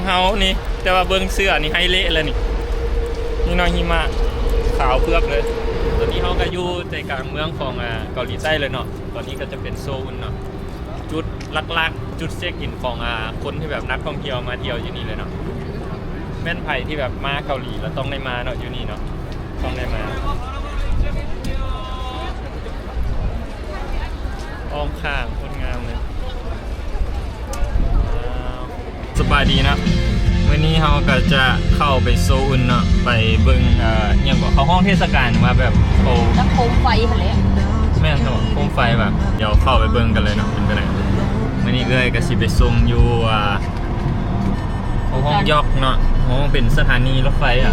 ເຮົານີ້ ແຕ່ວ່າເບິ່ງເສື້ອນີ້ໃຫ້ເລະເລີຍນີ້ ມີໜ້ອຍຫິມະຂາວເຜືອກເລີຍ. ຕອນນີ້ເຮົາກໍຢູ່ໃຈກາງເມືອງຂອງ ອາ ເກົາຫຼີໃຕ້ເລີຍເນາະ. ຕອນນີ້ກໍຈະເປັນໂຊອຸນເນາະ ຈຸດຫຼັກໆ ຈຸດເຊັກອິນຂອງ ອາ ຄົນທີ່ແບບນັກທ່ອງທ່ຽວມາທ່ຽວຢູ່ນີ້ເລີຍເນາະ. ແມ່ນໃຜທີ່ແບບມາເກົາຫຼີແລ້ວຕ້ອງໄດ້ມາເນາະ ຢູ່ນີ້ເນາະ ຕ້ອງໄດ້ມາ. ອ້ອມຂ້າງໂຄດງາມເລີຍ. ສະບາຍດີເນາະ ມື້ນີ້ເຮົາກໍຈະເຂົ້າໄປໂຊອຸນເນາະ ໄປເບິ່ງ ເອີ ຫຍັງເກາະ ເຂົາຮ້ອງເທດສະການວ່າແບບ ໂອ ແລ້ວໂຄມໄຟຫັ້ນແຫຼະ. ແມ່ນເນາະ ໂຄມໄຟວ່າ ດຽວເຂົ້າໄປເບິ່ງກັນເລີຍເນາະ ເປັນຈັ່ງໃດ. ມື້ນີ້ເອື້ອຍກໍຊິໄປສົ່ງຢູ່ ອ່າ ເຂົາຮ້ອງຢອກເນາະ ເຂົາຮ້ອງເປັນສະຖານີລົດໄຟອະ.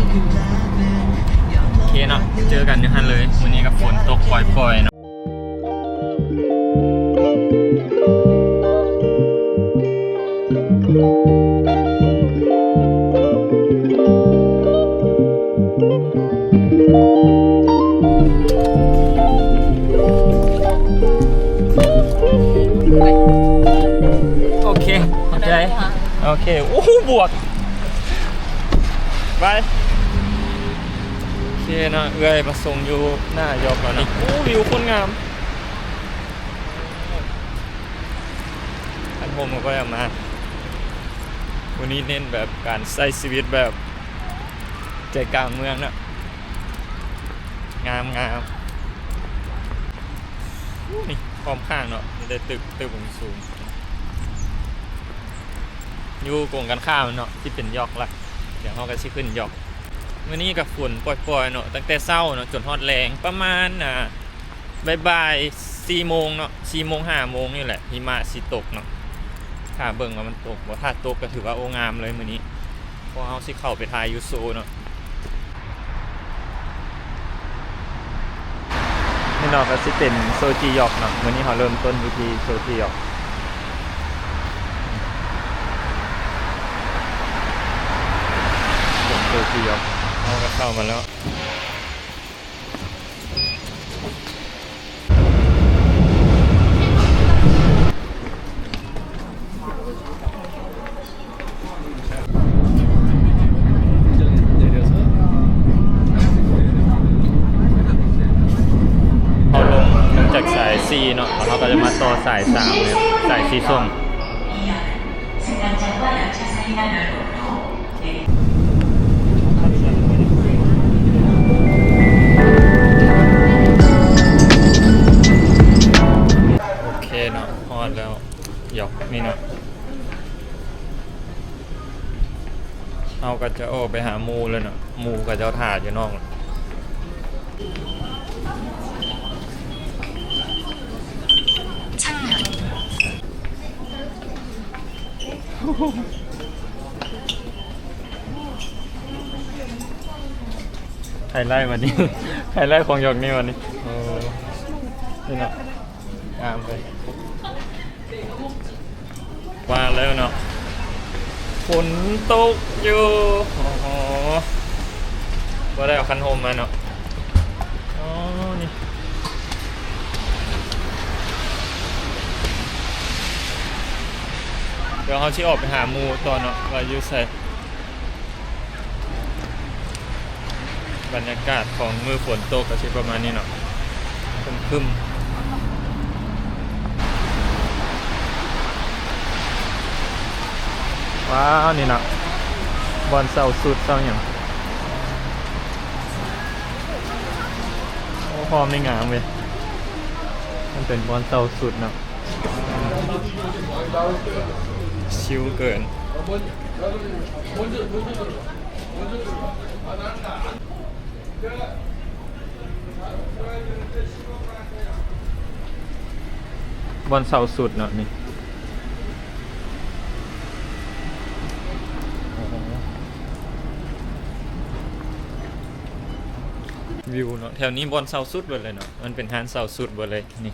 ໂອເຄເນາະ ເຈີກັນຢູ່ຫັ້ນເລີຍ. ມື້ນີ້ກໍຝົນຕົກປ່ອຍໆເນາະ. ໂອເຄ ຂອບໃຈ. ໂອເຄ ໂອ້ໂຫ ບວກ ໄປ. ໂອເຄເນາະ ເອື້ອຍມາສົ່ງຢູ່ໜ້າຢອກແລ້ວເນາະ. ໂອ້ ວິວໂຄດງາມ. ຄັນຮົ່ມກໍບໍ່ໄດ້ເອົາມາ. ມື້ນີ້ເນັ້ນແບບການໃຊ້ຊີວິດແບບໃຈກາງເມືອງເນາະ. ງາມໆ. ໂອ້ ນີ້ອ້ອມຂ້າງເນາະ ມີແຕ່ຕຶກ ຕຶກສູງໆ ຢູ່ກົງກັນຂ້າມເນາະ ທີ່ເປັນຢອກລະ. ດຽວເຮົາກໍຊິຂຶ້ນຢອກ. ມື້ນີ້ກໍຝົນປ່ອຍໆເນາະ ຕັ້ງແຕ່ເຊົ້າເນາະ ຈົນຮອດແລງ ປະມານ ອ່າ ບ່າຍໆ ສີ່ໂມງເນາະ ສີ່ໂມງ ຫ້າໂມງນີ້ແຫຼະ ຫິມະຊິຕົກເນາະ. ຖ້າເບິ່ງວ່າມັນຕົກບໍ່ ຖ້າຕົກກໍຖືວ່າ ໂອ້ ງາມເລີຍມື້ນີ້. ພວກເຮົາຊິເຂົ້າໄປຖ່າຍຢູ່ໂຊເນາະ. ນີ້ເນາະ ກໍຊິເປັນໂຊຈີຢອກເນາະ. ມື້ນີ້ເຮົາເລີ່ມຕົ້ນຢູ່ທີ່ໂຊຈີຢອກ. ເປັນໂຊຈີຢອກ ເຮົາກໍເຂົ້າມາແລ້ວ. ເຮົາລົງ ລົງຈາກສາຍສີ່ເນາະ ແລ້ວເຮົາກໍຈະມາຕໍ່ສາຍສາມເລີຍ ສາຍສີສົ້ມ. ໂອເຄເນາະ ຮອດແລ້ວ ຢອກນີ້ເນາະ. ເຮົາກໍຈະອອກໄປຫາໝູ່ແລ້ວເນາະ ໝູ່ເຂົາເຈົ້າຖ້າຢູ່ນອກ. ໄຮໄລບາດນີ້ ໄຮໄລຂອງຢອກນີ້ບາດນີ້. ໂອ້ ນີ້ເນາະ ງາມເລີຍ. ວ່າແລ້ວເນາະ ຝົນຕົກຢູ່. ໂອ້ໂຫ ບໍ່ໄດ້ເອົາຄັນຮົ່ມມາເນາະ. ອໍ ນີ້ ດຽວເຮົາຊິອອກໄປຫາໝູ່ຕໍ່ເນາະ ວ່າຢູ່ໃສ. ບັນຍາກາດຂອງມື້ຝົນຕົກກໍຊິປະມານນີ້ເນາະ ຄຶ້ມໆ. ວ້າວ ນີ້ເນາະ ບ່ອນເຊົ່າຊຸດເຊົ່າຫຍັງ. ໂອ້ ພ້ອມນີ້ງາມເວີຍ ມັນເປັນບ່ອນເຊົ່າຊຸດເນາະ. ຊິວເກີນ. ບ່ອນເຊົ່າຊຸດເນາະນີ້. ວິວເນາະ ແຖວນີ້ບ່ອນເຊົ່າຊຸດເບິດເລີຍເນາະ ມັນເປັນຮ້ານເຊົ່າຊຸດເບິດເລີຍນີ້.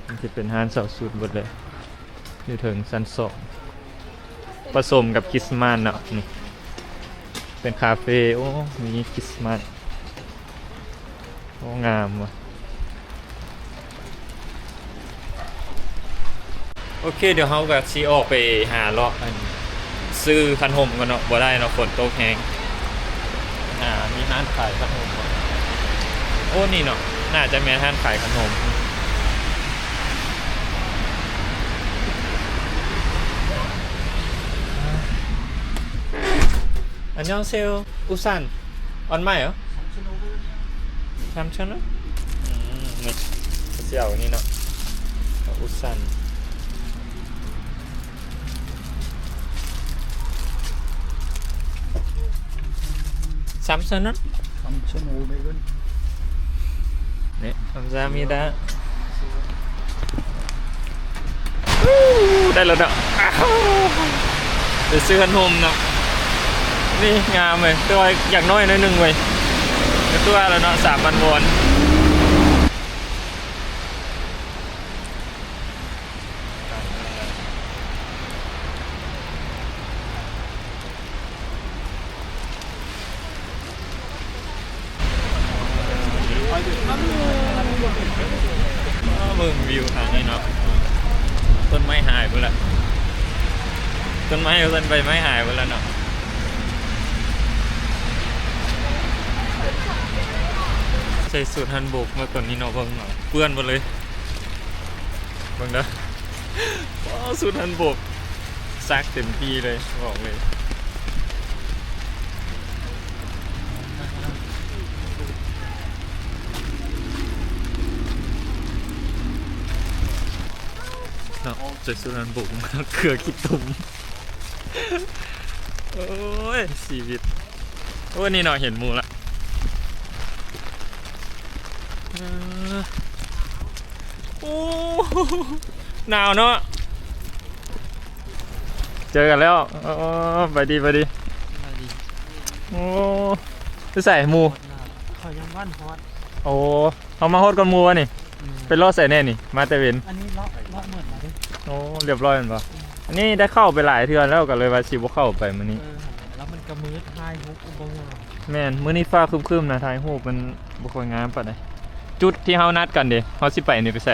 ມັນຊິເປັນຮ້ານເຊົ່າຊຸດເບິດເລີຍ ຢູ່ເທິງຊັ້ນສອງ ປະສົມກັບຄຣິສມາສເນາະ. ນີ້ເປັນຄາເຟ ໂອ້ ມີຄຣິສມາສ ໂອ້ ງາມວ່ະ. ໂອເຄ ດຽວເຮົາກໍຊິອອກໄປຫາເລາະອັນ ຊື້ຂະໜົມກ່ອນເນາະ ບໍ່ໄດ້ເນາະ ຝົນຕົກແຮງ. ຫາມີຮ້ານຂາຍຂະໜົມບໍ່? ໂອ້ ນີ້ເນາະ ໜ້າຈະແມ່ນຮ້ານຂາຍຂະໜົມ. ອັນຍອງເຊວ ອຸຊັນ ອອນໄມເອີ. 삼천 원? 음, 네. ເອົານີ້ເນາະ 아, 우산. 삼천 원? 삼천오백 원. 네, 감사합니다. ໄດ້ແລ້ວເນາະ ໄປຊື້ຂະໜົມເນາະ. ນີ້ງາມເວີຍ ແຕ່ວ່າຢາກນ້ອຍໜ້ອຍໜຶ່ງເວີຍ. ກໍຕົວະແລ້ວເນາະ ສາມພັນວອນ. ເບິ່ງວິວທາງນີ້ເນາະ ຕົ້ນໄມ້ຫາຍເບິດລະ ຕົ້ນໄມ້ວ່າຊັ້ນ ໃບໄມ້ຫາຍເບິດລະເນາະ. ໃສ່ຊຸດຮັນບົກມາຕອນນີ້ເນາະ ເບິ່ງເນາະ ເປື້ອນເບິດເລີຍ. ເບິ່ງເດີ ວ້າວ ຊຸດຮັນບົກ ຊັກເຕັມທີ່ເລີຍ ບອກເລີຍເນາະ. ໃສ່ຊຸດຮັນບົກມາ ເກືອຂີ້ຕຸ່ມ. ໂອ້ຍ ຊີວິດ. ໂອ້ ນີ້ເນາະ ເຫັນໝູ່ລະ. ເອີ ໂອ້ ໜາວເນາະ. ເຈີກັນແລ້ວ. ເອີ ໄປດີ ໄປດີ. ໂອ້ ໄປໃສໝູ່? ເຂົາຍັງບໍ່ທັນຮອດ. ໂອ້ ເຮົາມາຮອດກ່ອນໝູ່ວະນີ້. ອືມ ໄປເລາະໃສແດ່ນີ້ ມາແຕ່ເວັນ? ອັນນີ້ເລາະ ເລາະໝົດແລ້ວເດ້. ໂອ້ ລຽບຮ້ອຍແມ່ນບໍ່? ອືມ ອັນນີ້ໄດ້ເຂົ້າໄປຫຼາຍເທື່ອແລ້ວ ກໍເລີຍວ່າຊິບໍ່ເຂົ້າໄປມື້ນີ້. ເອີ ແລ້ວມັນກໍມືດ ຖ່າຍຮູບກໍບໍ່ງາມ. ແມ່ນ ມື້ນີ້ຟ້າຄຶ້ມໆນະ ຖ່າຍຮູບມັນບໍ່ຄ່ອຍງາມປານໃດ. ຈຸດທີ່ເຮົານັດກັນເດ ເຮົາຊິໄປນີ້ໄປໃສ?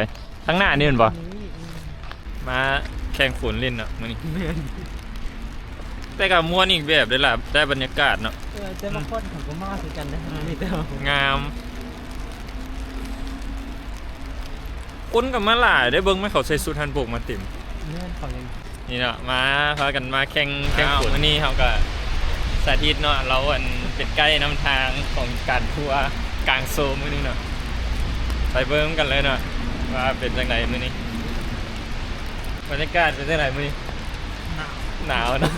ທາງໜ້ານີ້ແມ່ນບໍ່? ນີ້ ອືມ ມາແຂ່ງຝົນຫຼິ້ນເນາະມື້ນີ້. ແມ່ນ ແຕ່ກໍມ່ວນອີກແບບເດ້ລະ ໄດ້ບັນຍາກາດເນາະ. ເອີ ແຕ່ວ່າ ອືມ ຄົນເຂົາກໍມາຄືກັນເດ້ ອືມ ມື້ນີ້ ແຕ່ວ່າງາມ. ຄົນກໍມາຫຼາຍເດ້ ເບິ່ງແມ່ນ ເຂົາໃສ່ຊຸດຮັນບົກມາເຕັມ. ແມ່ນ ເຂົາຍັງ ນີ້ເນາະ ມາ ພາກັນມາແຂ່ງ ແຂ່ງຝົນ. ມື້ນີ້ເຮົາກໍສາທິດເນາະ ລາວອັນເປັນໄກນຳທາງຂອງການທົວກາງໂຊມື້ນີ້ເນາະ. ໄປເບິ່ງນຳກັນເລີຍເນາະ ວ່າເປັນຈັ່ງໃດມື້ນີ້ ບັນຍາກາດເປັນຈັ່ງໃດມື້ນີ້. ໜາວ ໜາວເນາະ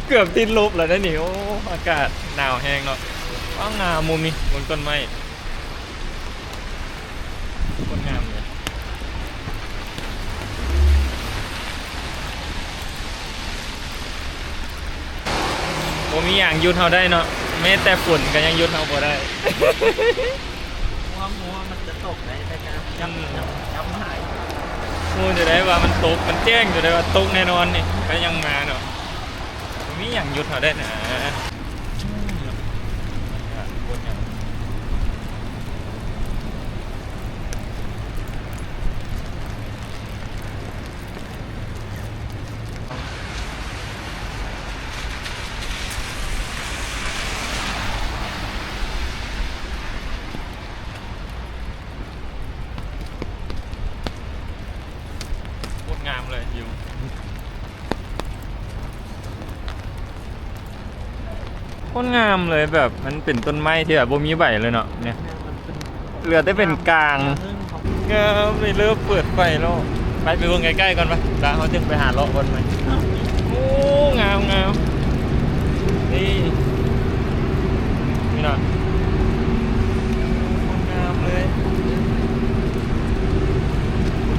ເກືອບຕິດລົບແລ້ວເດ້ນີ້. ໂອ້ ອາກາດໜາວແຮງເນາະ. ວ້າວ ງາມມຸມນີ້ ເບິ່ງຕົ້ນໄມ້ ໂຄດງາມເລີຍ. ບໍ່ມີຫຍັງຢຸດເຮົາໄດ້ເນາະ ແມ້ແຕ່ຝົນກໍຍັງຢຸດເຮົາບໍ່ໄດ້. ຮູ້ ຮູ້ວ່າມັນຈະຕົກໄດ໋ ແຕ່ກໍຈຳ ອືມ ຈຳ ຈຳຫາຍ. ຮູ້ຢູ່ໄດ໋ວ່າມັນຕົກ ມັນແຈ້ງຢູ່ໄດ໋ວ່າຕົກແນ່ນອນນີ້ ກໍຍັງມາເນາະ. ບໍ່ມີຫຍັງຢຸດເຮົາໄດ້ນະ. ອືມ ໂຄດງາມ ໂຄດງາມເລີຍວິວ. ໂຄດງາມເລີຍ ແບບມັນເປັນຕົ້ນໄມ້ທີ່ແບບບໍ່ມີໃບເລີຍເນາະ ເນຍ ແມ່ນ ມັນເປັນ ເຫຼືອແຕ່ເປັນກາງ. ງາມເລີຍ ເລີ່ມເປີດໄຟແລ້ວ. ໄປ ໄປເບິ່ງໃກ້ໆກ່ອນໄປ ແລ້ວເຮົາຈຶ່ງໄປຫາເລາະບ່ອນໃໝ່. ໂອ້ ງາມໆ ນີ້ ນີ້ເນາະ ງາມເລີຍ.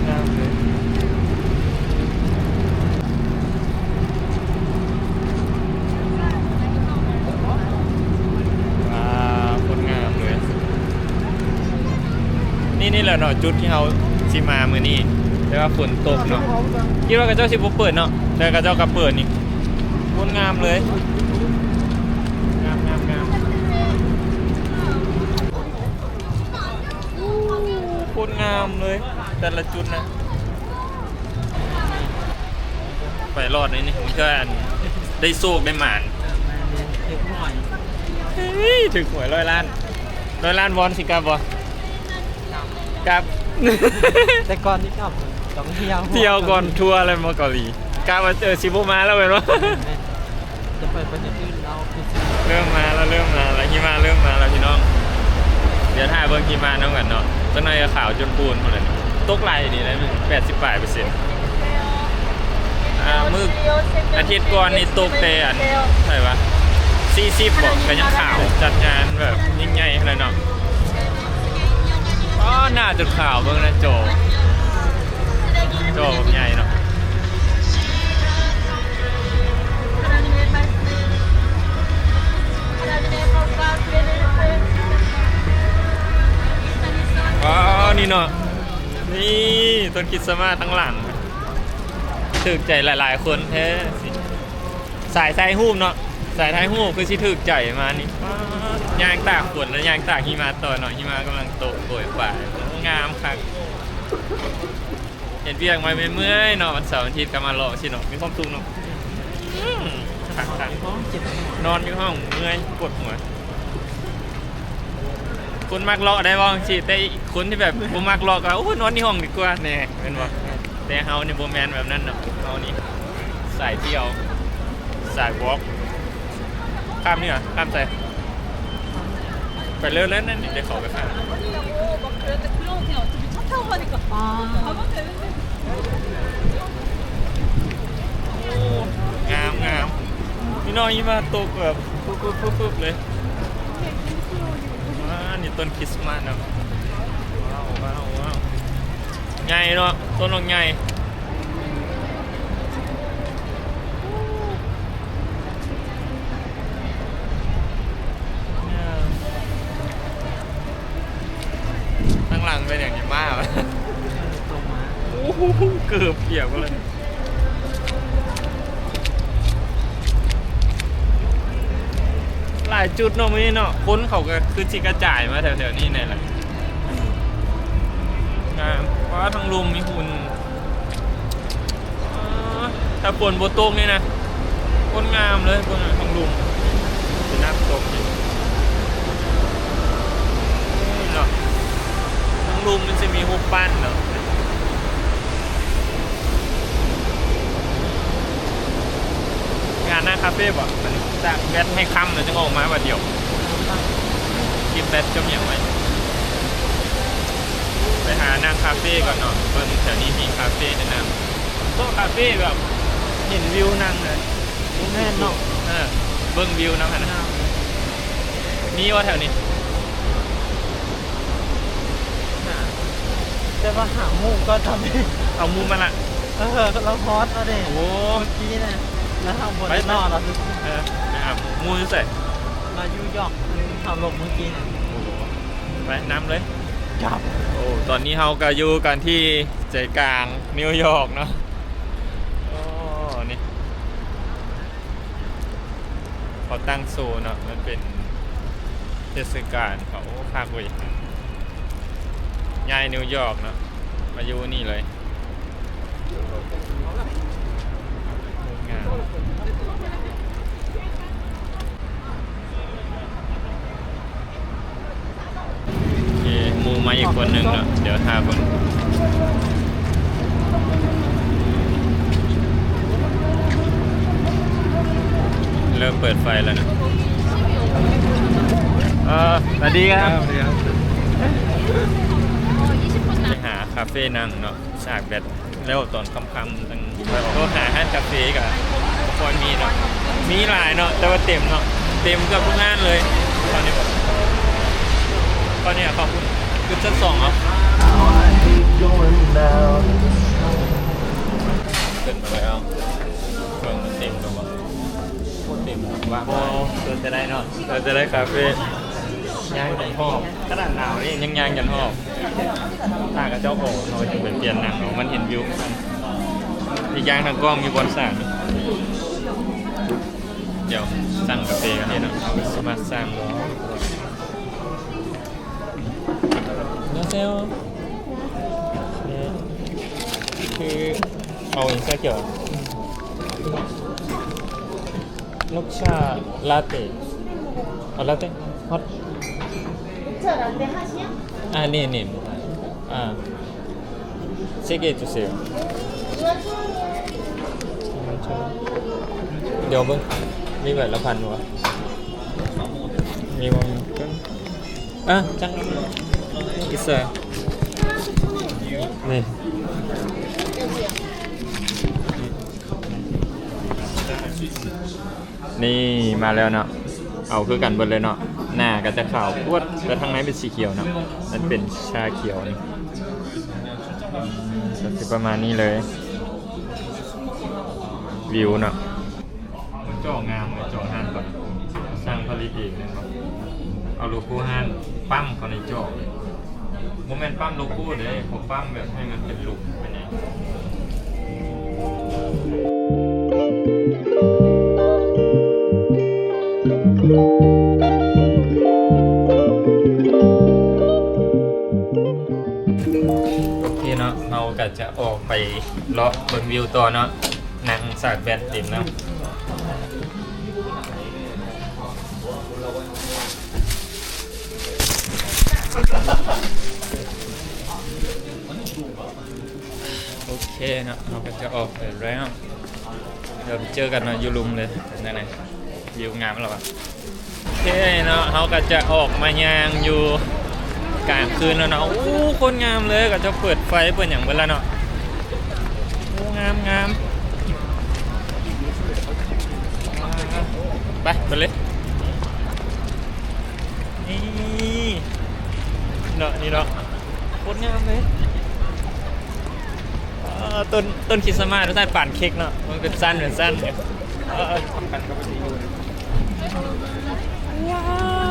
ງາມເລີຍ ວ້າວ ໂຄດງາມເລີຍ. ນີ້ ນີ້ແຫຼະເນາະ ຈຸດທີ່ເຮົາຊິມາມື້ນີ້ ແຕ່ວ່າຝົນຕົກເນາະ. ຄິດວ່າເຂົາເຈົ້າຊິບໍ່ເປີດເນາະ ແຕ່ເຂົາເຈົ້າກໍເປີດນີ້. ໂຄດງາມເລີຍ ງາມໆໆ. ໂຄດງາມເລີຍ ແຕ່ລະຈຸດນະ. ໄປລອດນີ້ ນີ້ ເພື່ອອັນໄດ້ໂຊກໄດ້ໝານ ຖືກຫວຍ ເຮີ້ຍ ຖືກຫວຍຮ້ອຍລ້ານ ຮ້ອຍລ້ານວອນ ຊິກັບບໍ່? ກັບ ແຕ່ກ່ອນນີ້ກັບ ຕ້ອງທ່ຽວ ທ່ຽວກ່ອນ ທົວແລ້ວມາເກົາຫຼີ ກະວ່າ ເອີ ຊິບໍ່ມາແລ້ວແມ່ນບໍ່? ຈະໄປປະເທດອື່ນແລ້ວ ເລີ່ມມາແລ້ວ ເລີ່ມມາແລ້ວ ຫິມະເລີ່ມມາແລ້ວພີ່ນ້ອງ ດຽວຖ້າເບິ່ງຫິມະນຳກັນເນາະ ຈັກໜ່ອຍກໍຂາວຈົນປູນພຸ້ນແຫຼະ ຕົກຫຼາຍອີ່ຫຼີໄດ໋ ແປດສິບປາຍເປີເຊັນ ອ່າ ມື້ອາທິດກ່ອນນີ້ຕົກແຕ່ອັນ ເທົ່າໃດວະ ສີ່ສິບບໍ ກໍຍັງຂາວ ຈັດງານແບບຍິ່ງໃຫຍ່ຂະໜາດເນາະ ອໍ ໜ້າຈົນຂາວ ເບິ່ງນະ ຈໍ ຈໍບັກໃຫຍ່ເນາະ. ວ້າວ ນີ້ເນາະ ນີ້ຕົ້ນຄຣິດສະມາດທາງຫຼັງ ຖືກໃຈຫຼາຍໆຄົນແທ້ ສາຍຖ່າຍຮູບເນາະ ສາຍຖ່າຍຮູບຄືຊິຖືກໃຈມານີ້ ວ້າວ ຍ່າງຕາກຝົນ ແລະ ຍ່າງຕາກຫິມະຕໍ່ເນາະ ຫິມະກຳລັງຕົກໂປຍປາຍ ງາມຄັກ. ເຮັດວຽກມາເມື່ອຍໆເນາະ ວັນເສົາວັນອາທິດກໍມາເລາະຊີ້ເນາະ ມີຄວາມສຸກເນາະ ອືມ ຄັກໆ ນອນຢູ່ຫ້ອງເມື່ອຍປວດຫົວ ຄົນມັກເລາະໄດ້ເວົ້າຈັ່ງຊີ້ ແຕ່ອີກຄົນທີ່ແບບບໍ່ມັກເລາະກໍ ໂອ້ ນອນຢູ່ຫ້ອງດີກວ່າແນ່ ແມ່ນບໍ່? ແຕ່ເຮົານີ້ບໍ່ແມ່ນແບບນັ້ນເນາະ ເຮົານີ້ສາຍທ່ຽວ ສາຍວອກ ຂ້າມນີ້ຫວາ? ຂ້າມໃສ? ໄປເລີຍໆ ນັ້ນ ດຽວເຂົາໄປຂ້າມ ໂອ້ ງາມໆ ພີ່ນ້ອງ ຫິມະຕົກແບບປຶບໆໆເລີຍ ວ້າວ ນີ້ຕົ້ນຄຣິດສະມາດເນາະ ວ້າວໆໆ ໃຫຍ່ເນາະ ຕົ້ນບັກໃຫຍ່ ງາມ ທາງຫຼັງເປັນຫຍັງນີ້ ມ້າຫວາ? ໂອ້ໂຫ ເກີບປຽກໝົດເລີຍ ຫຼາຍຈຸດເນາະມື້ນີ້ເນາະ ຄົນເຂົາກໍຄືຊິກະຈາຍມາແຖວໆນີ້ແນ່ແຫຼະ ງາມ ວ້າວ ທາງລຸ່ມມີຫຸ່ນ ອໍ ຖ້າຝົນບໍ່ຕົກນີ້ນະ ໂຄດງາມເລີຍ ເບິ່ງທາງລຸ່ມ ເປັນນ້ຳຕົກນີ້ ນີ້ເນາະ ທາງລຸ່ມມັນຊິມີຮູບປັ້ນເນາະ ງານໜ້າຄາເຟບໍ? ມັນຕາກແບັດໃຫ້ຄ່ຳແລ້ວຈຶ່ງອອກມາບາດດຽວ ເກັບແບັດກັບຫຍັງໄວ້ ໄປຫານັ່ງຄາເຟກ່ອນເນາະ ເບິ່ງແຖວນີ້ມີຄາເຟແນະນຳ ໂຕະຄາເຟແບບເຫັນວິວນັ່ງເລີຍ ແມ່ນເນາະ ເອີ ເບິ່ງວິວນຳຫັ້ນນະ ມີບໍ່ແຖວນີ້? ແຕ່ວ່າຫາໝູ່ກໍຕອນນີ້ ເອົາໝູ່ມາລະ ເອີ ລາວຮອດແລ້ວເດ້ ໂອ້ ເມື່ອກີ້ນະ ລາວເຮົາບໍ່ໄດ້ນອນລະ ເອີ ໄປຫາໝູ່ ໝູ່ຢູ່ໃສ? ລາວຢູ່ຢອກ ເຮົາລົງເມື່ອກີ້ນະ ໂອ້ ໄປນຳເລີຍ ໂອ້ ຕອນນີ້ເຮົາກໍຢູ່ກັນທີ່ໃຈກາງນິວຢອກເນາະ ໂອ້ ນີ້ ເຂົາຕັ້ງໂຊເນາະ ມັນເປັນເທດສະການເຂົາ ໂອ້ ຄັກເວີຍ ຍ້າຍນິວຢອກເນາະ ມາຢູ່ນີ້ເລີຍ ງາມ. ໂອເຄ ໝູ່ມາອີກຄົນໜຶ່ງເນາະ ດຽວຖ້າເບິ່ງ ເລີ່ມເປີດໄຟແລ້ວນະ ເອີ ສະຫວັດດີຄັບ ໄປຫາຄາເຟນັ່ງເນາະ ສາກແບັດ ແລ້ວຕອນຄ່ຳໆ ຈັ່ງ ໂທຫາຮ້ານກາເຟກໍບໍ່ຄ່ອຍມີເນາະ ມີຫຼາຍເນາະ ແຕ່ວ່າເຕັມເນາະ ເຕັມເກືອບທຸກຮ້ານເລີຍ ຕອນນີ້ ຕອນນີ້ເຂົາຂຶ້ນຊັ້ນສອງເນາະ ຂຶ້ນມາແລ້ວ ເບິ່ງມັນເຕັມແລ້ວບໍ່ ເຕັມວ່າງ ໂອ້ ເປັນໄດ້ເນາະ ເປັນໄດ້ຄາເຟ ຍ່າງຈົນຫອບ ຂະໜາດໜາວນີ້ຍັງຍ່າງຈົນຫອບ ຖ້າເຂົາເຈົ້າອອກ ເຮົາຈຶ່ງໄປປ່ຽນນັ່ງເອົາ ມັນເຫັນວິວ ອີກຢ່າງທາງກ້ອງມີບ່ອນສ້າງ ດຽວສັ່ງກາເຟກັນເດເນາະ ເຮົາຊິມາສັ່ງ ອັນຍອງເຊໂຍ ຄືເອົາອີ່ຊາກຽວ.抹茶ラテ。あ、ラテ？は、あ、ねえねえ。あ、席とせよ。เดี๋ยวเบิ่ง มีใบละพันบ่วะ มีบ่ อ่ะ จัง อีเซอร์ นี่ นี่ มาแล้วเนาะ เอาคือกันเบิดเลยเนาะ หน้าก็จะขาวปวด แต่ข้างในเป็นสีเขียวเนาะ มันเป็นชาเขียวนี่ ก็สิประมาณนี้เลย วิวเนาะ เจาะงามเลย เจาะห้านก่อน ช่างผลิตเองแม่นบ่ เอาโลโก้ห้านปั๊มเข้าในจอเลย บ่แม่นปั๊มโลโก้เด้ เขาปั๊มแบบให้มันเป็นรูปเป็นหยัง โอเคเนาะ เฮาก็จะออกไปเลาะเบิ่งวิวต่อเนาะ นั่งสากแบตเต็มแล้ว โอเคเนาะ เฮาก็จะออกไปแล้ว เดี๋ยวไปเจอกันเนาะ อยู่ลุ่มเลย นั่นน่ะ วิวงามแล้ววะ โอเคเนาะ เฮาก็จะออกมาย่างอยู่กลางคืนแล้วเนาะ โอ้ คนงามเลย เขาเจ้าเปิดไฟเปิดหยังเบิดแล้วเนาะ โอ้ งามงาม ไป ไปเลย นี่เนาะ นี่เนาะ โคตรงามเลย เอ่อ ต้น ต้นคริสต์มาส ต้นปานเค้กเนาะ มันเป็นชั้น เป็นชั้น เอ่อ ว้า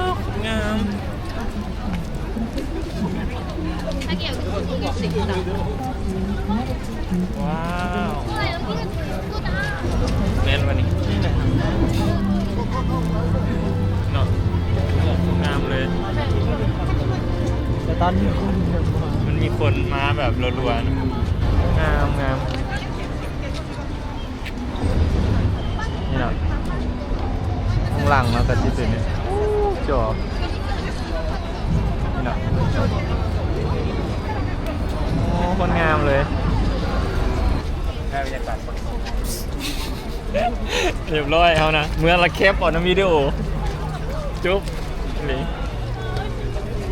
ว งาม ว้าว แม่นบ่นี่ เนาะ งามเลย แต่ตอนนี้คนเยอะมาก มันมีคนมาแบบรัวๆนะ งาม งาม นี่เนาะ ข้างหลังเนาะ ก็สิเป็น โอ้ จอ นี่เนาะ โอ้ คนงามเลย เรียบร้อย เฮานะ เมือละแคปเอานำวิดีโอ จบ นี่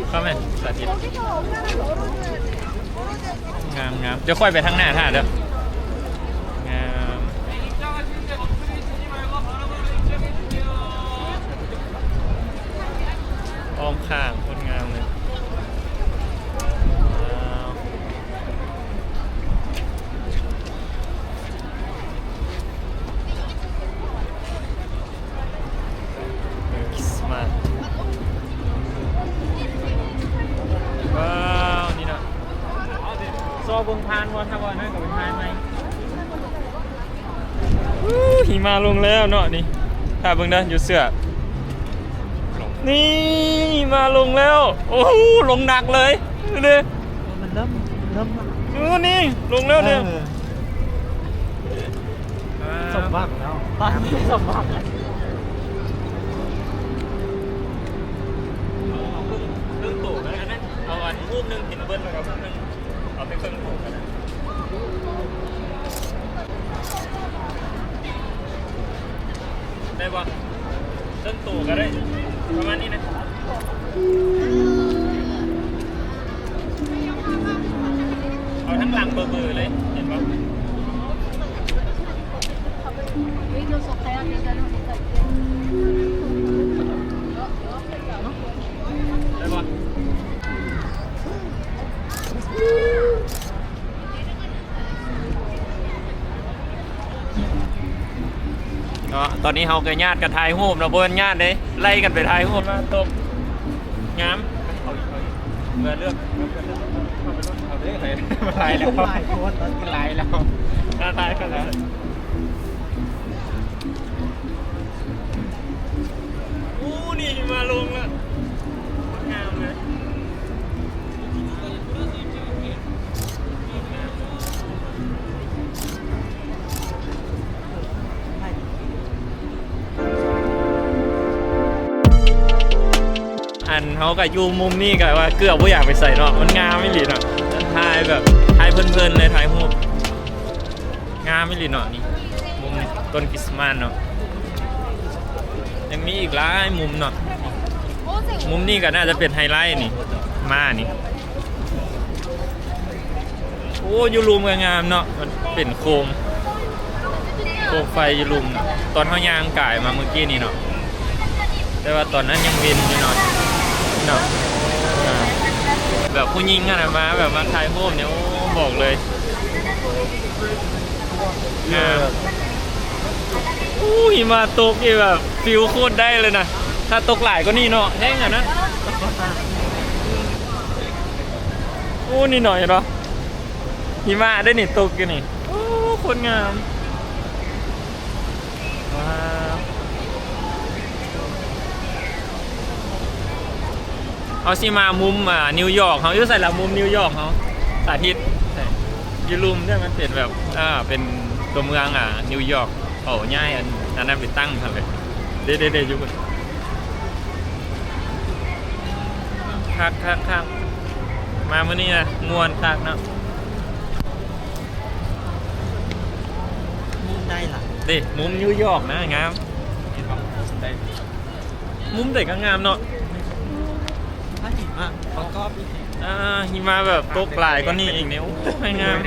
เข้าไหม สาธิต งามๆ เดี๋ยวค่อยไปทางหน้าท่าเด้อ งาม อ้อมข้างโคตรงามเลย ว้าว คริสต์มาส ว้าว นี่เนาะ ซอเบิ่งผ่านบ่ ถ้าบ่นั่นก็ไปถ่ายใหม่ อู้ หิมะลงแล้วเนาะนี่ ถ้าเบิ่งเด้อ อยู่เสื้อ นี่ หิมะลงแล้ว โอ้โห ลงหนักเลย ดูดิ มันเริ่ม เริ่ม อู้ นี่ ลงแล้วเนี่ย เออ สมหวังแล้ว ตอนนี้สมหวังแล้ว เอาครึ่ง ครึ่งตู้ก็ได้นะ เอาอันรูปหนึ่งเห็นเบิ้ลแล้วก็รูปหนึ่ง เอาไปครึ่งตู้ก็ได้ ได้บ่ ครึ่งตู้ก็ได้ ประมาณนี้นะ เอาทั้งหลังเบอร์ๆเลย เห็นบ่ ได้บ่ เนาะ ตอนนี้เฮาก็ญาติกันถ่ายรูปเนาะ บ่แม่นญาติเด้ ไล่กันไปถ่ายรูปมาตก งาม เลือก เอาเด้อ หลายแล้ว หลายคน หลายแล้ว อ่ะ ถ่ายกันแล้ว อู้ นี่มาลงแล้ว โคตรงามเลย โคตรงามเลย โคตรงามเลย ເຮົາກໍຢູ່ມຸມນີ້ກໍວ່າເກືອບບໍ່ຢາກໄປໃສເນາະ ມັນງາມອີ່ຫຼີເນາະ ຖ່າຍແບບ ຖ່າຍເພີນໆເລີຍ ຖ່າຍຮູບ ງາມອີ່ຫຼີເນາະ. ນີ້ມຸມນີ້ ຕົ້ນຄຣິສມາສເນາະ ຍັງມີອີກຫຼາຍມຸມເນາະ. ມຸມນີ້ກໍໜ້າຈະເປັນໄຮໄລນີ້ ມານີ້. ໂອ້ ຢູ່ລຸ່ມກໍງາມເນາະ ມັນເປັນໂຄມ ໂຄມໄຟຢູ່ລຸ່ມເນາະ ຕອນເຮົາຍ່າງກາຍມາມື້ກີ້ນີ້ເນາະ ແຕ່ວ່າຕອນນັ້ນຍັງເວັນຢູ່ເນາະ ເນາະ. ອ່າ ແບບຜູ້ຍິງຫັ້ນນະ ມາແບບມາຖ່າຍຮູບນີ້ ໂອ້ ບອກເລີຍ ງາມ. ໂອ້ ຫິມະຕົກນີ້ແບບຟີລໂຄດໄດ້ເລີຍນະ ຖ້າຕົກຫຼາຍກວ່ານີ້ເນາະ ແຮງຫັ້ນນະ. ໂອ້ ນີ້ໜ້ອຍເນາະ ຫິມະເດ້ນີ້ຕົກຢູ່ນີ້ ໂອ້ ໂຄດງາມ. ວ້າວ ເຮົາຊິມາມຸມ ອ່າ ນິວຢອກ ເຮົາຢູ່ໃສລະ ມຸມນິວຢອກເຮົາ ສາທິດ ຢູ່ລຸ່ມເດ້ ມັນເປັນແບບ ອ່າ ເປັນຕົວເມືອງ ອ່າ ນິວຢອກ ເຂົາຍ້າຍອັນ ອັນນັ້ນໄປຕັ້ງຫັ້ນເລີຍ ເດ້ໆໆ ຢູ່ພຸ້ນ. ຄັກໆໆ ມາມື້ນີ້ນະ ມ່ວນຄັກເນາະ. ມຸມໃດລະ? ເດ້ ມຸມນິວຢອກນະ ງາມ ເຫັນບໍ່? ມຸມໃດກໍງາມເນາະ. ອັນນີ້ມາປະກອບອີກ ອ່າ ຫິມະແບບຕົກຫຼາຍກວ່ານີ້ອີກນີ້ ໂອ້ຍ ງາມ. ອ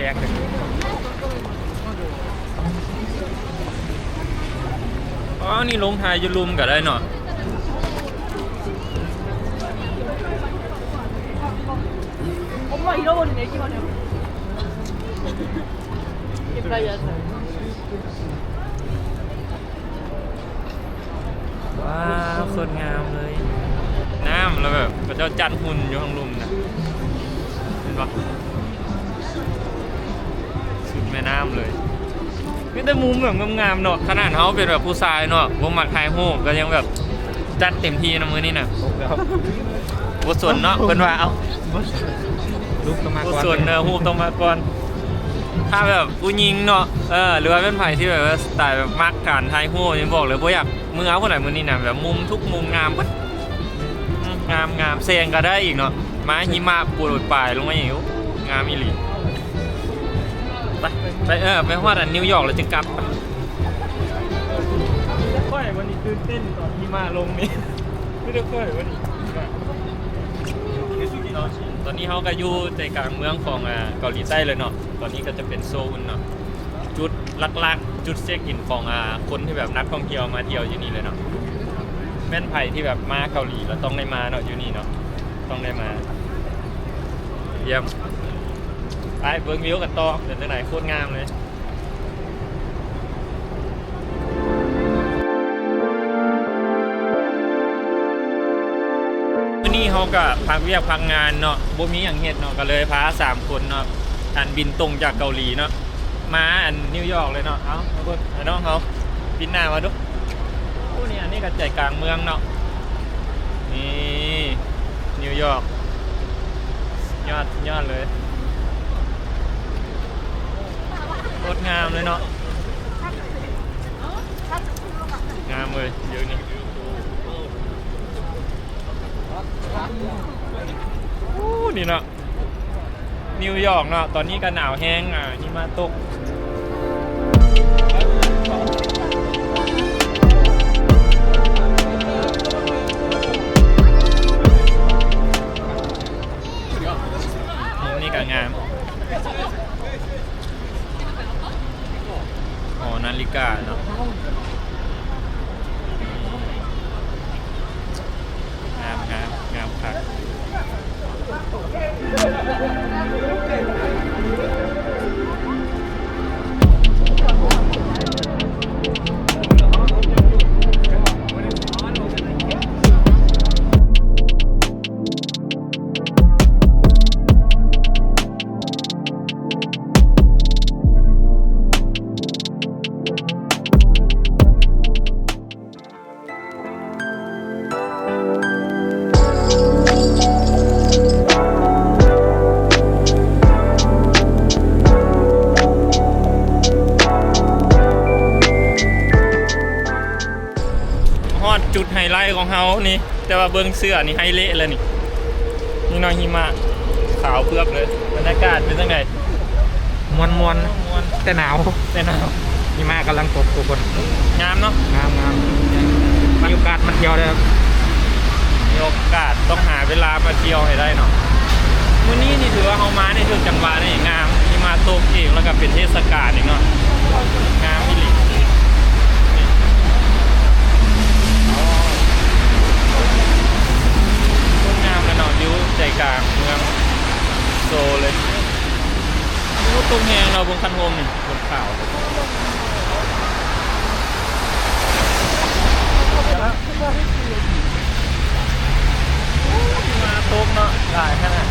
ໍ ນີ້ລົງຖ່າຍຢູ່ລຸ່ມກໍໄດ້ເນາະ. ວ້າວ ໂຄດງາມເລີຍ ນ້ຳ ແລ້ວແບບເຂົາເຈົ້າຈັດຫຸ່ນຢູ່ທາງລຸ່ມນະ ເຫັນບໍ່? ສຸດແມ່ນ້ຳເລີຍ ມີແຕ່ມຸມແບບງາມໆເນາະ. ຂະໜາດເຮົາເປັນແບບຜູ້ຊາຍເນາະ ບໍ່ມັກຖ່າຍຮູບ ກໍຍັງແບບຈັດເຕັມທີ່ນຳມື້ນີ້ນະ. ບໍ່ສົນເນາະ ເພິ່ນວ່າ ເອົ້າ ບໍ່ສົນ ຮູບຕ້ອງມາກ່ອນ ບໍ່ສົນ ເອີ ຮູບຕ້ອງມາກ່ອນ. ຖ້າແບບຜູ້ຍິງເນາະ ເອີ ຫຼືວ່າແມ່ນໃຜທີ່ແບບວ່າສະໄຕແບບມັກການຖ່າຍຮູບນີ້ ບອກເລີຍບໍ່ຢາກເມືອພຸ້ນແຫຼະມື້ນີ້ນະ ແບບມຸມທຸກມຸມງາມເບິດ ງາມໆ ແສງກໍໄດ້ອີກເນາະ ມາຫິມະໂປຣຍປາຍລົງມາອີກ ໂອ້ ງາມອີ່ຫຼີ. ໄປ ໄປ ເອີ ໄປຮອດອັນນິວຢອກແລ້ວຈຶ່ງກັບ. ມີແຕ່ຂ້ອຍວັນນີ້ຕື່ນເຕັ້ນຕອນຫິມະລົງນີ້ ມີແຕ່ຂ້ອຍວັນນີ້. ຕອນນີ້ເຮົາກໍຢູ່ໃຈກາງເມືອງຂອງ ອ່າ ເກົາຫຼີໃຕ້ເລີຍເນາະ. ຕອນນີ້ກໍຈະເປັນໂຊນເນາະ ຈຸດຫຼັກໆ ຈຸດເຊັກອິນຂອງ ອ່າ ຄົນທີ່ແບບນັກທ່ອງທ່ຽວມາທ່ຽວຢູ່ນີ້ເລີຍເນາະ. ແມ່ນໃຜທີ່ແບບມາເກົາຫຼີແລ້ວຕ້ອງໄດ້ມາເນາະ ຢູ່ນີ້ເນາະ ຕ້ອງໄດ້ມາ. ຢ້ຽມ ໄປເບິ່ງວິວກັນຕໍ່ ເປັນຈັ່ງໃດ ໂຄດງາມເລີຍ. ມື້ນີ້ເຮົາກະພັກວຽກພັກງານເນາະ ບໍ່ມີຫຍັງເຮັດເນາະ ກະເລີຍພາສາມຄົນເນາະ ອັນບິນຕົງຈາກເກົາຫຼີເນາະ ມາອັນນິວຢອກເລີຍເນາະ. ເອົາ ມາເບິ່ງ ອ້າຍນ້ອງເຮົາ ປິດໜ້າມາດູ. ໂອ້ ນີ້ ອັນນີ້ກະໃຈກາງເມືອງເນາະ ນີ້ນິວຢອກ ຍອດ ຍອດເລີຍ ໂຄດງາມເລີຍເນາະ. ງາມເວີຍ ວິວນີ້ ໂອ້ ນີ້ເນາະ ນິວຢອກເນາະ ຕອນນີ້ກໍໜາວແຮງ ອ່າ ຫິມະຕົກ ມຸມນີ້ກໍງາມ. ຫໍນາລິກາເນາະ ງາມໆ ງາມຄັກ. ຮອດຈຸດໄຮໄລຂອງເຮົານີ້ ແຕ່ວ່າເບິ່ງເສື້ອນີ້ໄຫ້ເລະແລ້ວນີ້ ມີໜ້ອຍຫິມະຂາວເຜືອກເລີຍ. ບັນຍາກາດເປັນຈັ່ງໃດ? ມ່ວນໆ ແຕ່ໜາວ ແຕ່ໜາວ. ຫິມະກຳລັງຕົກທຸກຄົນ. ງາມເນາະ ງາມໆ ມີໂອກາດມາທ່ຽວເດີ້ ມີໂອກາດຕ້ອງຫາເວລາມາທ່ຽວໃຫ້ໄດ້ເນາະ. ມື້ນີ້ນີ້ຖືວ່າເຮົາມານີ້ຖືກຈັງຫວະນີ້ ງາມ ຫິມະຕົກອີກ ແລ້ວກໍເປັນເທດສະການອີກເນາະ ງາມອີ່ຫຼີ. ງາມແລ້ວເນາະ ຢູ່ໃຈກາງເມືອງໂຊເລີຍ. ໂອ້ ຕົງແຮງເນາະ ເບິ່ງຄັນໂຮມນີ້ ເບິ່ງຂາວ. ຫິມະຕົກເນາະ ຫຼາຍຂະໜາດ.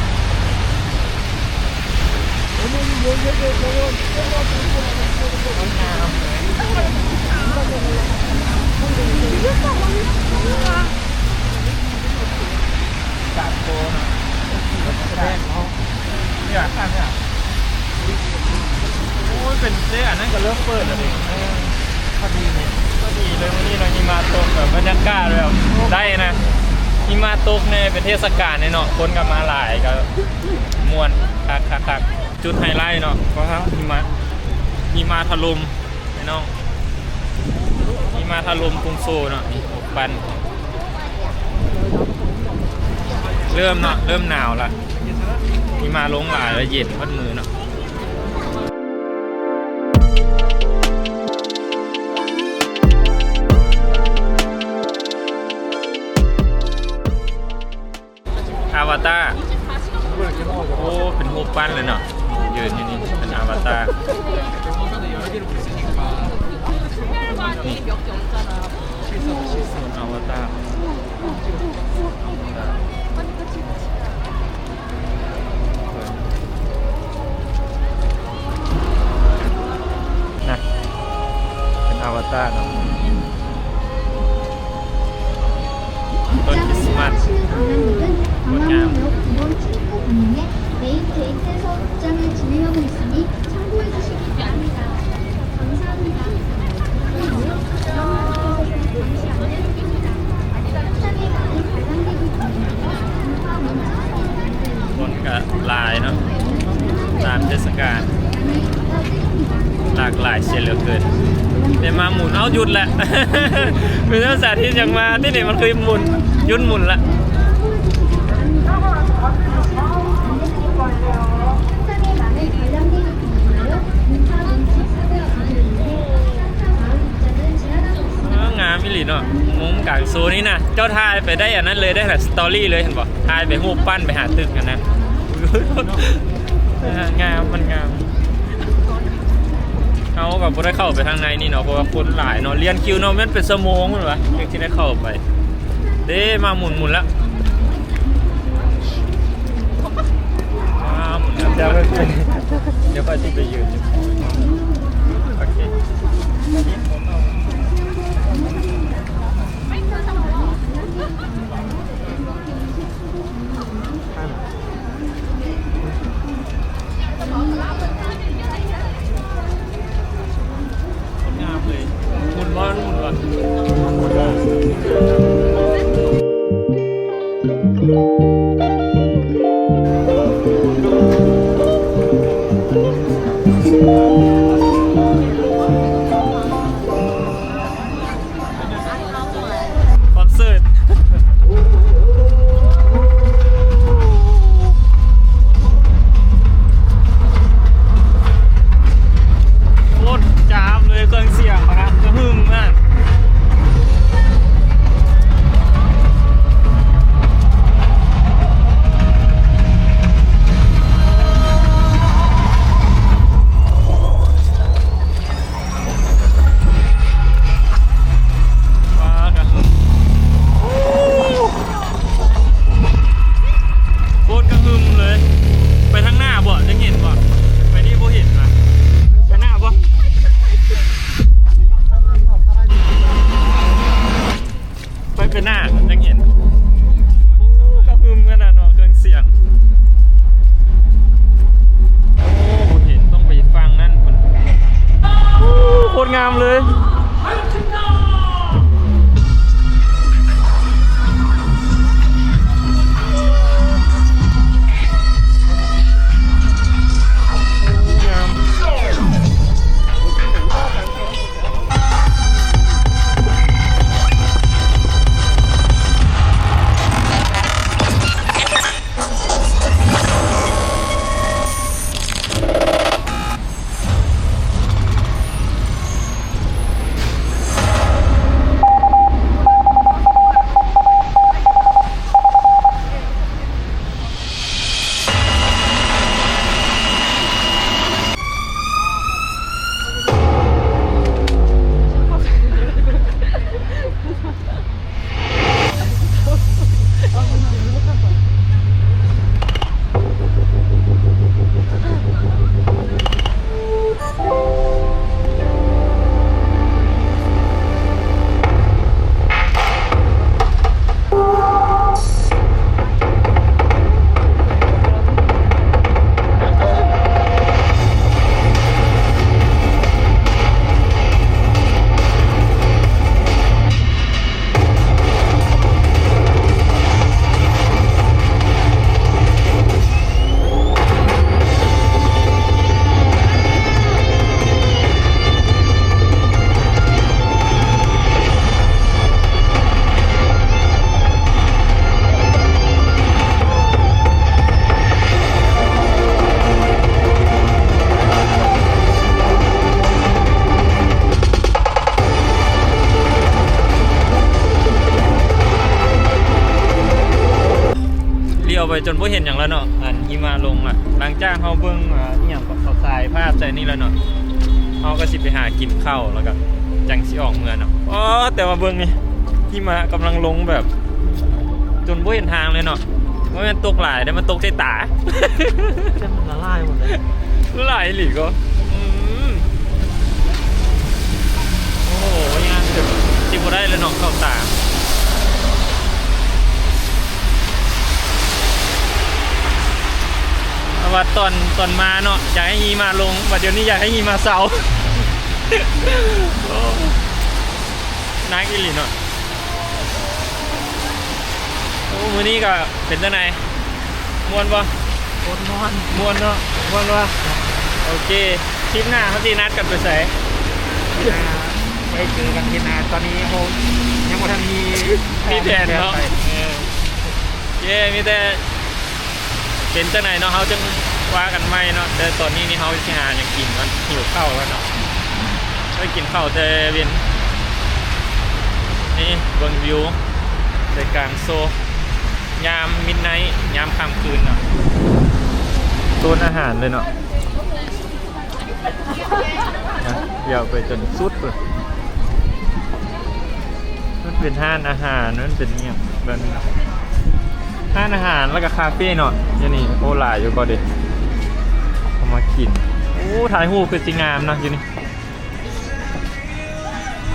ກາດໂກນະ ແດດເນາະ ໂອ້ຍ ເປັນເດ້ ອັນນັ້ນກໍເລີ່ມເປີດແລ້ວເດ້. ເອີ ພໍດີເລີຍ ພໍດີເລີຍ ມື້ນີ້ເນາະ ຫິມະຕົກ ແບບບັນຍາກາດແບບໄດ້ນະ ຫິມະຕົກແດ່ ເປັນເທດສະການແດ່ເນາະ ຄົນກໍມາຫຼາຍ ກໍມ່ວນຄັກໆໆ. ຈຸດໄຮໄລເນາະ ເພາະວ່າຫິມະ ຫິມະຖະຫຼົ່ມ ພີ່ນ້ອງ ຫິມະຖະຫຼົ່ມກຸງໂຊເນາະ ນີ້ ໂອ້ ປັ່ນ ເລີ່ມເນາະ ເລີ່ມໜາວລະ ຫິມະລົງຫຼາຍລະ ເຢັນໝົດມື້ເນາະ. ອາວາຕາ ໂອ້ ເປັນຮູບປັ້ນເລີຍເນາະ ຢືນຢູ່ນີ້ ເປັນອາວາຕາ ນີ້ ອາວາຕາ ນະ ເປັນອາວາຕາເນາະ. ຕົ້ນຄຣິສມາສ ງົດງາມ. Boneka ຫຼາຍເນາະ ຕາມເທດສະການ ຫຼາກຫຼາຍເສຍເຫຼືອເກີນ ແຕ່ມາໝູນ ເອົ້າ ຢຸດແຫຼະ ເປັນພາສາທີ່ຍັງມາ ທີ່ນີ້ມັນຄືໝູນ ຢຸດໝູນລະ ເອີ ງາມອີ່ຫຼີເນາະ ມຸມກາງໂຊນີ້ນະ ເຈົ້າຖ່າຍໄປໄດ້ອັນນັ້ນເລີຍ ໄດ້ສະຕໍຣີເລີຍ ເຫັນບໍ່? ຖ່າຍໄປຮູບປັ້ນໄປຫາຕຶກຫັ້ນນະ ເອີ ງາມ ມັນງາມ. ເຮົາກໍບໍ່ໄດ້ເຂົ້າໄປທາງໃນນີ້ເນາະ ເພາະວ່າຄົນຫຼາຍເນາະ ລຽນຄິວເນາະ ແມ່ນເປັນຊົ່ວໂມງພຸ້ນຫວາ ຈຶ່ງຊິໄດ້ເຂົ້າໄປ. ເດ້ ມາໝູນ ໝູນລະ ອ່າ ໝູນລະ ດຽວ ດຽວຂ້ອຍຊິໄປຢືນ ໂອເຄ. ງາມເລີຍ ໝູນບໍ່ ໝູນບໍ່ ຄອນເສີດ ໂຄດຈາມເລີຍ ເຄື່ອງສຽງນະ ກະຫຶ່ມນະ. ຈົນບໍ່ເຫັນຫຍັງແລ້ວເນາະ ອັນຫິມະລົງລະ. ຫຼັງຈາກເຮົາເບິ່ງ ອາ ອີ່ຫຍັງກໍ ເຂົາສາຍພາບໃສ່ນີ້ແລ້ວເນາະ ເຮົາກໍຊິໄປຫາກິນເຂົ້າ ແລ້ວກໍຈັ່ງຊິອອກເມືອເນາະ. ອໍ ແຕ່ວ່າເບິ່ງນີ້ ຫິມະກຳລັງລົງແບບ ຈົນບໍ່ເຫັນທາງເລີຍເນາະ. ບໍ່ແມ່ນຕົກຫຼາຍເດ້ ມັນຕົກໃສ່ຕາ ແຕ່ມັນລະລາຍໝົດເລີຍ ລະລາຍອີ່ຫຼີກໍ ອືມ. ໂອ້ໂຫ ຍາກ ຊິບໍ່ໄດ້ແລ້ວເນາະ ເຂົ້າຕາ. ເພາະວ່າຕອນ ຕອນມາເນາະ ຢາກໃຫ້ຫິມະລົງ ບັດດຽວນີ້ຢາກໃຫ້ຫິມະເຊົາ. ໂອ້ ໜັກອີ່ຫຼີເນາະ. ໂອ້ ມື້ນີ້ກໍເປັນຈັ່ງໃດ? ມ່ວນບໍ່? ໂຄດມ່ວນ ມ່ວນເນາະ ມ່ວນວ່າ. ໂອເຄ ທຣິບໜ້າເຮົາຊິນັດກັນໄປໃສ? ໄປເຈີກັນທຣິບໜ້າ ຕອນນີ້ເຮົາຍັງບໍ່ທັນມີ ມີແຜນເນາະ. ເອີ ເຢ້ ມີແຕ່ເປັນຈັ່ງໃດເນາະ ເຮົາຈຶ່ງວ່າກັນໃໝ່ເນາະ. ແຕ່ຕອນນີ້ນີ້ເຮົາຊິຫາຫຍັງກິນກ່ອນ ຫິວເຂົ້າແລ້ວເນາະ. ໄປກິນເຂົ້າແຕ່ເວັນ. ນີ້ເບິ່ງວິວໃຈກາງໂຊ ຍາມມິດໄນ ຍາມຄ່ຳຄືນເນາະ ໂຊນອາຫານເລີຍເນາະ. ນະ ດຽວໄປຈົນສຸດເລີຍ. ມັນເປັນຮ້ານອາຫານ ມັນເປັນອີ່ຫຍັງແບບນີ້ເນາະ ຮ້ານອາຫານ ແລ້ວກໍຄາເຟເນາະ ຢູ່ນີ້. ໂອ້ ຫຼາຍຢູ່ກໍເດ້ ເອົາມາກິນ. ໂອ້ ຖ່າຍຮູບຄືຊິງາມເນາະຢູ່ນີ້.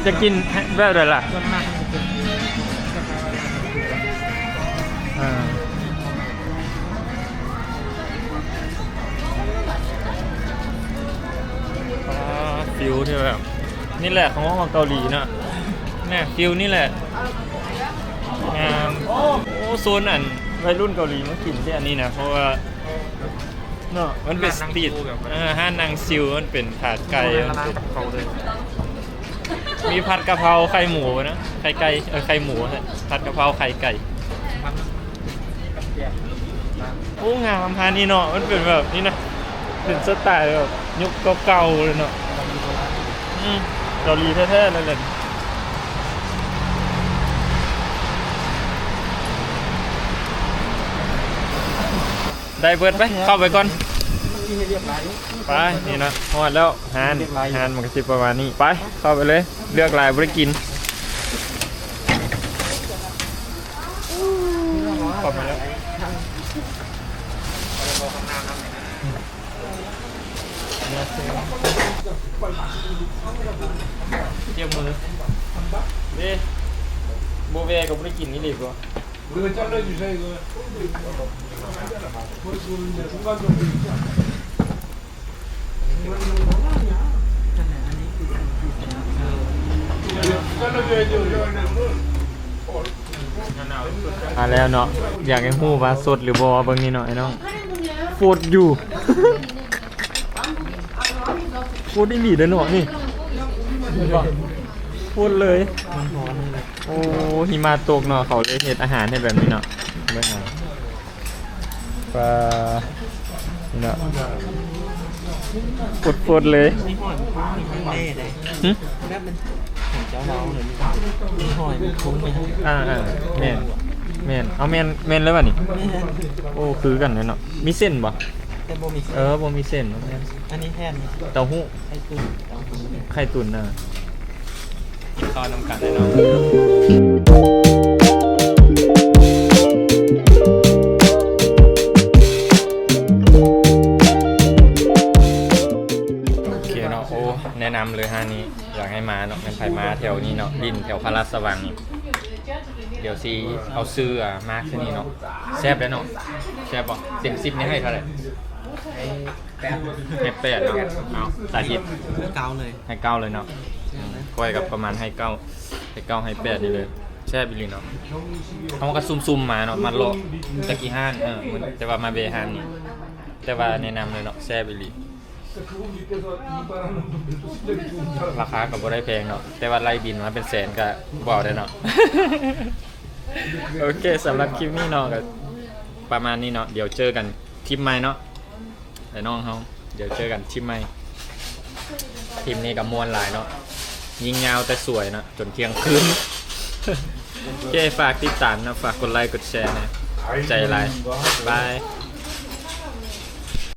ຈະກິນແບບໃດລະ? ສ່ວນມາກມັນຈະເປັນ ອ່າ ອ່າ ຟີລທີ່ແບບ ນີ້ແຫຼະຂອງ ຂອງເກົາຫຼີເນາະ. ແນ່ ຟີລນີ້ແຫຼະ ງາມ. ໂອ້ ໂຊນອັນໄວລຸ້ນເກົາຫຼີມາກິນທີ່ອັນນີ້ນະ ເພາະວ່າ ເນາະ ມັນເປັນສະຕຣີດ ຮ້ານນັ່ງຊິວແບບ ເອີ ຮ້ານນັ່ງຊິວ ມັນເປັນຂາດໄກ່ ມັນເປັນ ເຂົາເລີຍ ມີຜັດກະເພົາໄຂ່ໝູນະ ໄຂ່ໄກ່ ເອີ ໄຂ່ໝູ ຜັດກະເພົາໄຂ່ໄກ່. ໂອ້ ງາມຮ້ານນີ້ເນາະ ມັນເປັນແບບນີ້ນະ ເປັນສະໄຕແບບຍຸກເກົ່າໆເລີຍເນາະ. ອືມ ເກົາຫຼີແທ້ໆເລີຍແຫຼະ. ໄດ້ເບີດ ໄປ ເຂົ້າໄປກ່ອນ ໄປ. ນີ້ນະ ຮອດແລ້ວ ຮ້ານ ຮ້ານມັນກໍຊິປະມານນີ້. ໄປ ເຂົ້າໄປເລີຍ ເລືອກຫຼາຍບໍ່ໄດ້ກິນ. ເຂົ້າໄປແລ້ວ ເຈັບມືເດ້ ບໍ່ແວ່ກໍບໍ່ໄດ້ກິນອີ່ຫຼີກວ່າ. ມາແລ້ວເນາະ ຢາກໃຫ້ຮູ້ວ່າສົດຫຼືບໍ່ ເບິ່ງນີ້ເນາະ ໄອ້ນ້ອງ ຟົດຢູ່. ໂຄດອີ່ຫຼີເດ້ເນາະນີ້ ເຫັນບໍ່ ໂຄດເລີຍ ມັນຮ້ອນເລີຍ. ໂອ້ ຫິມະຕົກເນາະ ເຂົາເລີຍເຮັດອາຫານໃຫ້ແບບນີ້ເນາະ ເບິ່ງເອົາ ປາ ນີ້ເນາະ ຟົດໆເລີຍ. ມີຫອຍມັນພຸ້ງຢູ່ຂ້າງໃນເດ້ ຫຶ ແບບມັນ ຂອງເຈົ້າເວົ້າເລີຍ ມີຫອຍມັນພຸ້ງໄປ. ອ່າໆ ແມ່ນ ແມ່ນ ເອົາ ແມ່ນ ແມ່ນເລີຍຫວານີ້? ແມ່ນ. ໂອ້ ຄືກັນເລີຍເນາະ ມີເສັ້ນບໍ່? ແຕ່ບໍ່ມີເສັ້ນ ເອີ ບໍ່ມີເສັ້ນ ແມ່ນ. ອັນນີ້ແທນ ເຕົ້າຫູ້ ໄຂ່ຕຸ່ນ ໄຂ່ຕຸ່ນນະ ກິນເຂົ້ານຳກັນເລີຍເນາະ. ໂອເຄເນາະ ໂອ້ ແນະນຳເລີຍຮ້ານນີ້ ຢາກໃຫ້ມາເນາະ ແມ່ນໃຜມາແຖວນີ້ເນາະ ຫຼິ້ນແຖວພະລາຊະວັງນີ້ ດຽວຊິເອົາຊື່ ອາ ມາກໃສ່ນີ້ເນາະ. ແຊບເດ້ເນາະ ແຊບບໍ່? ເຕັມສິບນີ້ໃຫ້ເທົ່າໃດ? ໃຫ້ແປດ ໃຫ້ແປດເນາະ. ເອົາ ສາທິດ ໃຫ້ເກົ້າເລີຍ ໃຫ້ເກົ້າເລີຍເນາະ. ອືມ ຂ້ອຍກໍປະມານໃຫ້ເກົ້າ ໃຫ້ເກົ້າ ໃຫ້ແປດນີ້ເລີຍ. ແຊບອີ່ຫຼີເນາະ ເຮົາກໍຊຸ່ມໆມາເນາະ ມາເລາະແຕ່ກີ່ຮ້ານ ເອີ ແຕ່ວ່າມາແວ່ຮ້ານນີ້ ແຕ່ວ່າແນະນຳເລີຍເນາະ ແຊບອີ່ຫຼີ. ລາຄາກໍບໍ່ໄດ້ແພງເນາະ ແຕ່ວ່າໄລ່ບິນມາເປັນແສນກໍບໍ່ເອົາໄດ້ເນາະ. ໂອເຄ ສຳລັບຄລິບນີ້ເນາະ ກໍປະມານນີ້ເນາະ ດຽວເຈີກັນຄລິບໃໝ່ເນາະ ໄອ້ນ້ອງເຮົາ ດຽວເຈີກັນຄລິບໃໝ່. ຄລິບນີ້ກໍມ່ວນຫຼາຍເນາະ ຍິງຍາວແຕ່ສວຍເນາະ ຈົນທ່ຽງຄືນ. ໂອເຄ ຝາກຕິດຕາມເນາະ ຝາກກົດໄລກົດແຊແດ່. ຂອບໃຈຫຼາຍ ບາຍ.